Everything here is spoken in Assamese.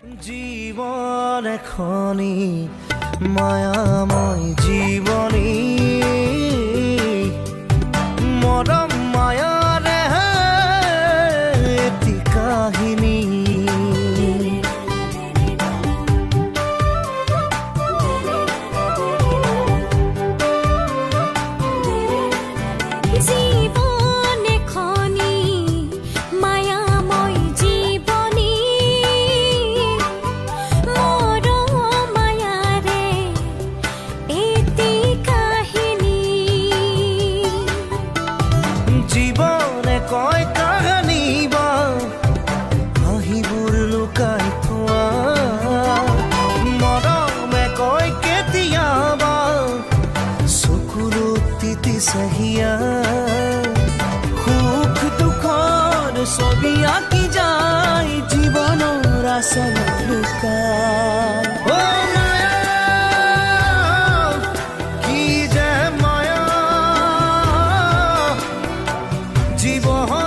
জীৱন এখনি মায়াময় জীৱনী, মৰম মায়াৰে এটি কাহিনী। জীৱন এখনি মায়াময় জীৱনী, মৰম মায়াৰে এটি কাহিনী। জীৱনে কয় কাহানিবা হাঁহিবোৰ লুকাই থোৱা, মৰমে কয় কেতিয়াবা চকুৰ তিতিছে হিয়া। সুখ দুখৰ ছবি আঁকি যায় জীৱনৰ আচল লুকাই। অ মায়া, কি যে মায়া, জীৱন